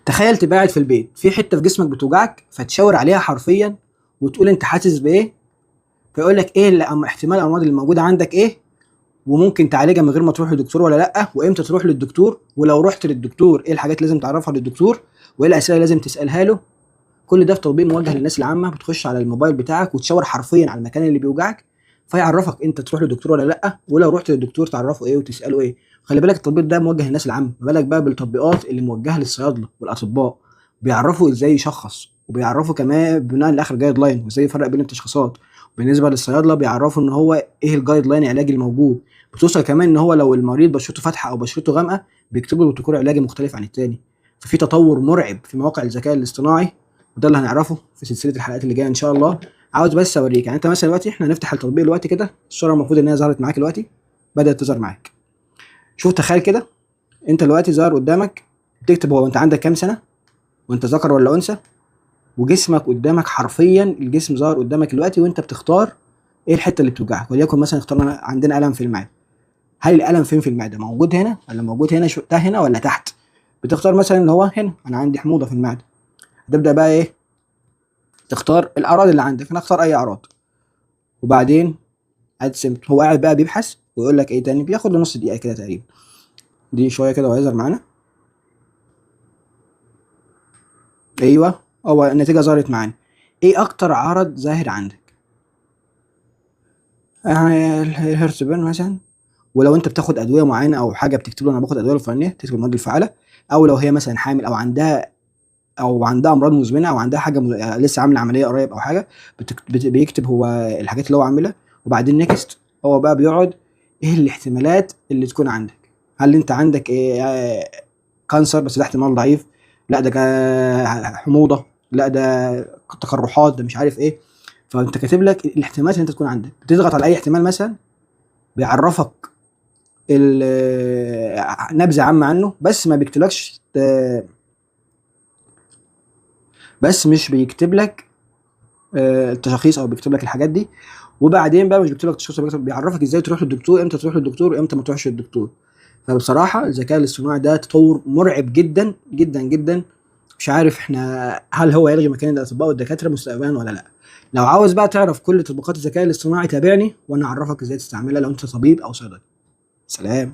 تخيل تبقى قاعد في البيت، في حتة في جسمك بتوجعك، فتشاور عليها حرفيا وتقول انت حاسس بايه، فيقول لك ايه اللي احتمال الامراض اللي موجودة عندك ايه، وممكن تعالجها من غير ما تروح للدكتور ولا لا، وامتى تروح للدكتور، ولو رحت للدكتور ايه الحاجات اللي لازم تعرفها للدكتور، وايه الاسئلة اللي لازم تسالها له. كل ده في تطبيق موجه للناس العامة. بتخش على الموبايل بتاعك وتشاور حرفيا على المكان اللي بيوجعك، فيعرفك انت تروح للدكتور ولا لا، ولو رحت للدكتور تعرفه ايه وتساله ايه. خلي بالك التطبيق ده موجه للناس العامة، ما بالك بقى بالتطبيقات اللي موجهة للصيادله والاطباء، بيعرفوا ازاي يشخص، وبيعرفوا كمان بناء لاخر guideline وازاي يفرق بين التشخيصات. بالنسبة للصيادله بيعرفوا ان هو ايه ال guideline العلاجي الموجود. بتوصل كمان ان هو لو المريض بشرته فاتحة او بشرته غامقه بيكتبوا له بروتوكول علاجي مختلف عن التاني. ففي تطور مرعب في مواقع الذكاء الاصطناعي، وده اللي هنعرفه في سلسلة الحلقات اللي جاية ان شاء الله. عاوز بس اوريك، يعني انت مثلا دلوقتي احنا هنفتح التطبيق دلوقتي كده، الصورة المفروض ان هي ظهرت معاك دلوقتي، بدات تظهر معاك. شوف تخيل كده انت دلوقتي ظهر قدامك، بتكتب هو انت عندك كام سنة، وانت ذكر ولا انثى، وجسمك قدامك حرفيا الجسم ظهر قدامك دلوقتي، وانت بتختار ايه الحتة اللي بتوجعك. وليكن مثلا اخترنا عندنا الم في المعدة، هل الالم فين في المعدة؟ موجود هنا ولا موجود هنا، ده هنا ولا تحت؟ بتختار مثلا اللي هو هنا، انا عندي حموضه في المعدة. هتبدا بقى ايه؟ تختار الاعراض اللي عندك، انا اختار اي اعراض، وبعدين add symptom. هو قاعد بقى بيبحث ويقول لك ايه تاني، بياخد له نص دقيقة كده تقريبا، دي شوية كده وهيظهر معانا. ايوه هو النتيجة ظهرت معانا. ايه اكتر عرض ظاهر عندك؟ ال heartburn مثلا. ولو انت بتاخد ادوية معينة او حاجة بتكتب له انا باخد ادوية الفلانية، تكتب المواد الفعالة. او لو هي مثلا حامل او عندها امراض مزمنة، او عندها حاجة لسه عامله عملية قريب او حاجة، بيكتب هو الحاجات اللي هو عاملها. وبعدين next، هو بقى بيقعد ايه الاحتمالات اللي تكون عندك. هل انت عندك ايه، cancer بس ده احتمال ضعيف، لا ده حموضه، لا ده تقرحات، ده مش عارف ايه. فانت كاتب لك الاحتمالات اللي انت تكون عندك. بتضغط على اي احتمال مثلا بيعرفك نبذه عامة عنه، بس ما بيكتبلكش، بس مش بيكتب لك، التشخيص او بيكتب لك الحاجات دي. وبعدين بقى مش بيكتب لك التشخيص، بيعرفك ازاي تروح للدكتور، امتى تروح للدكتور وامتى ما تروحش للدكتور. فبصراحة الذكاء الاصطناعي ده تطور مرعب جدا جدا جدا. مش عارف احنا هل هو يلغي مكان الاطباء والدكاتره مستقبلا ولا لا. لو عاوز بقى تعرف كل تطبيقات الذكاء الاصطناعي تابعني وانا اعرفك ازاي تستعملها لو انت طبيب او صيدلي. سلام.